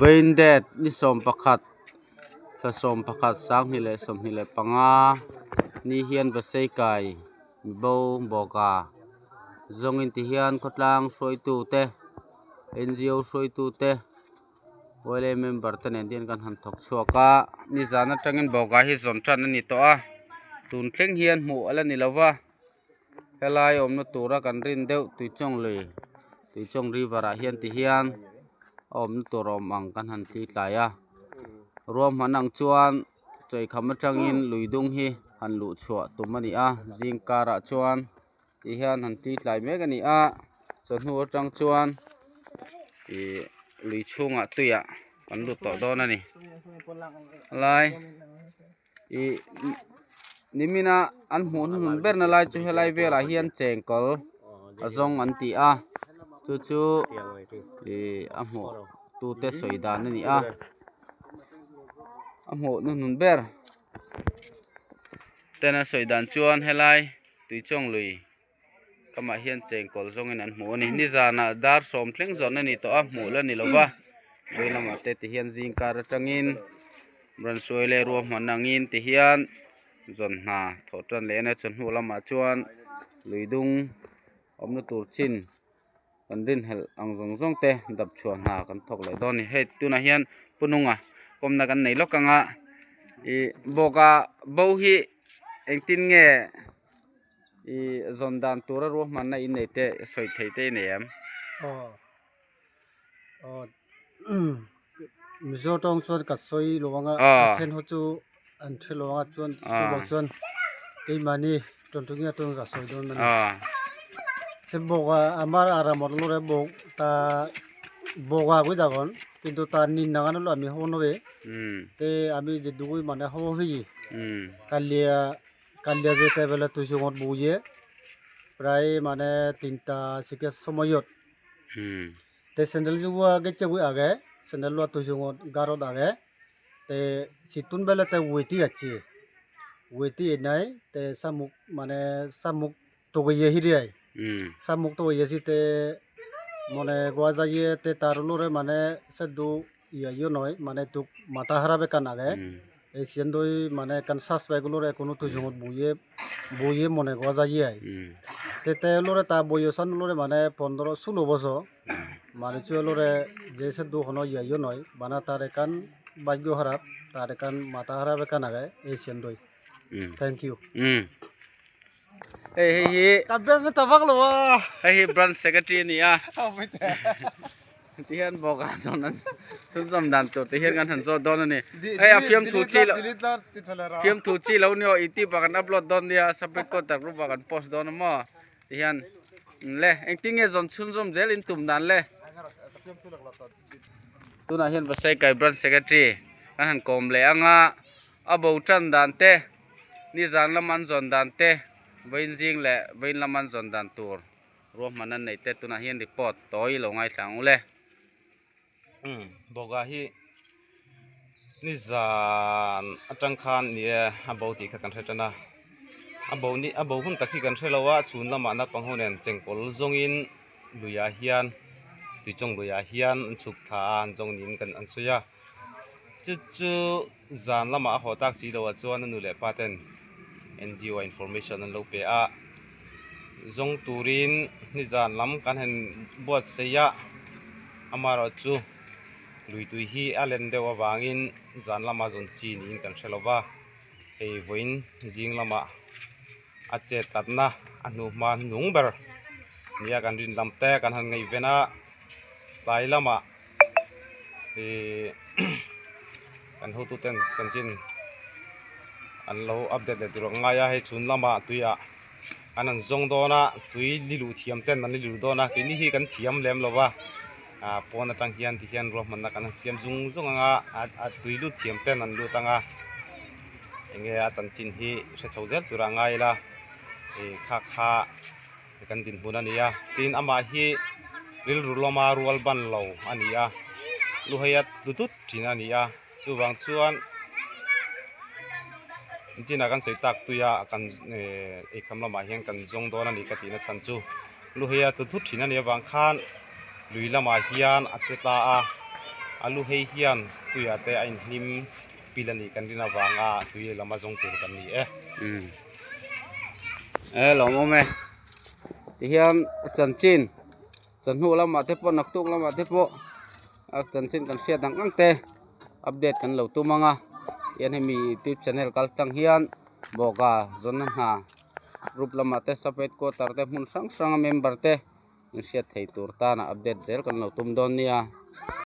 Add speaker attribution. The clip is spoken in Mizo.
Speaker 1: Vawiin date ni 11 thla 11 2025 ni hian Vaseikai mibo bawka zawngin ti hian khawtlang hruaitu te ngo hruaitu te yla member te nen hian kan han thawk chhuak a nizan atangin bawka hi zawn tan a ni tawh a tun thleng hian hmuh a la ni lo va. Helai awmna tura kan rin deuh Tuichawng lui Tuichawng river ah hian ti hian a awmna tur a awm ang kan han tli tlai a ruahman ang chuan chawihkham atangin lui dung hi han luh chhuah tum a ni a zing karah chuan ti hian han tli tlai mek a ni a chawhnu atang chuan ih lui chhungah tuiah kan lut tawh dawn a ni helai. Ih nimina an hmuh hnuhnun berna lai chu helai velah hian chengkawl a zawng an ti a chu chu ih a hmuh tute sawi dan a ni a a hmuh hnuhnun ber ten an sawi dan chuan helai tuichawng lui kamah hian chengkawl zawngin an hmu a ni nizanah dar sawm thleng zawn a ni tawh a hmuh la ni lo va vei lamah te ti hian zing kar atangin rawn sawi leh ruahman angin ti hian zawn hna thawh tan leh a chawhnu lamah chuan lui dung awmna tur chin kan rinhlelh ang zawng zawng te dap chhuah hna kan thawk leh dawn a ni hei tunah hian pu nunga kawmna kan nei lawk ang a ih bawka bo hi engtin nge. Ih zawn dan tura ruahmanna in nei te sawi thei te i nei em?
Speaker 2: Aw aw Mizo tawng chuan ka sawi lo ang a a then ho chu an hre lo ang a chuan chuvang chuan keimahni tawntawngi atanga ka sawi dawn a ni. He bawk a amar aramot lore bawk ta boga goi dagon kintu tar nin nagan holo ami hobor nobe te ami je dugui mane hobor piji kalia কালিয়া যে টেবেলে তুইসুঙত বইয়ে প্রায় মানে তিনটা সিকে সময়ত তে স্যান্ডেল যুগো গেছে আগে স্যান্ডেল লোয়া তুইসুঙত গারত আগে তে সিতুন বেলাতে ওয়েটি আছে ওয়েটি নাই তে সামুক মানে সামুক তো গিয়ে হিরিয়াই সামুক তো গিয়েছি তে মনে গোয়া যাইয়ে তে তার লোরে মানে সে দু ইয়া ইয়ে নয় মানে তুক মাথা হারাবে কান আগে এই সিয়ানদই মানে কান সাসপাইগুলোর এখনো তুই জঙত বইয়ে বইয়ে মনে গোয়া যাইয়ে তে তেলোরে তা বইয়সান লোরে মানে 15-16 বছর মানে চুয়েলোরে যে সে দু হন ইয়া ইয়ে নয় বানা তার একান ভাগ্য খারাপ তার একান মাথা খারাপ একান আগে এই সিয়ানদই thank you.
Speaker 1: Hei hei hi hei hi branch secretary a ni a ti hian bawk ah zawn an chhunzawm dan tur ti hian kan han zawt dawn a ni hei a fiamthu chi loh fiamthu chi lo ni aw youtube ah kan upload dawn nia submit code ah group ah kan post dawn a maw ti hian le engtin nge zawn chhunzawm zel in tum dan le tunah hian Vasaikai branch secretary kan han kawm leh ang a a bo tan dan te nizan lam an zawn dan te vawiin zing leh vawiin lam an zawn dan tur ruahman an neih te tunah hian report tawi lo ngaithla ang ule.
Speaker 3: Umm bawka hi nizan atang khan ni e a bo tih kha kan hre tan a a bo ni a bo hun tak hi kan hre lo a chhun lamah naupang ho nen chengkawl zawngin luiah hian tuichawng luiah hian an chhuk thla a an zawng niin kan an sawi a chu chu zan lamah a haw tak si loh ah chuan a nu leh pa ten ngo ah information an lo pe a zawng turin nizan lam kan han buatsaih a amaherawh chu lui tui hi a len deuh avangin zan lama zawn chi niin kan hre lo va hei vawiin zing lamah a chet tlatna a hnuhma hnung ber nia kan rin lam te kan han ngaihven a tlai lamah ihh kan hotuten chanchin an lo update leh tur ang ngai a hei chhun lamah tuiah an han zawng dawn a tui ni luh thiam ten an ni luh dawn a keini hi kan thiam lem lo va ah pawn atang hian ti hian ruahmanna kan han siam zung zung ang a a tui lut thiam ten an lut ang a enge a chanchin hi hre chho zel tur a ngai ila ih kha kha kan dinhmun a ni a tin amah hi rilru lawma rual ban lo a ni a luhai a tlu tut thin a ni a chuvang chuan chinah kan sawi tak tuia kan ehh eikham lamah hian kan zawng dawn a ni ka tihna chhan chu luhai a tlu tut thin a nih avang khan lui lamah hian a che ta a. A lu hei hian tuiah te a inhnim pil a nih kan rin avanga tui lama zawng tur kan ni e.
Speaker 1: Umm e lawmawm e tihian a chanchin chawhnu lamah te pawh naktuk lamah te pawh a chanchin kan hriat ang ang te update kan lo tum ang a tihian hemi youtube channel kal tlang hian bawka zawnna hna group lamah te sub headquarter te hmun hrang hrang a member te. In hriat thei tur tana update zel kan lo tum dawn nia.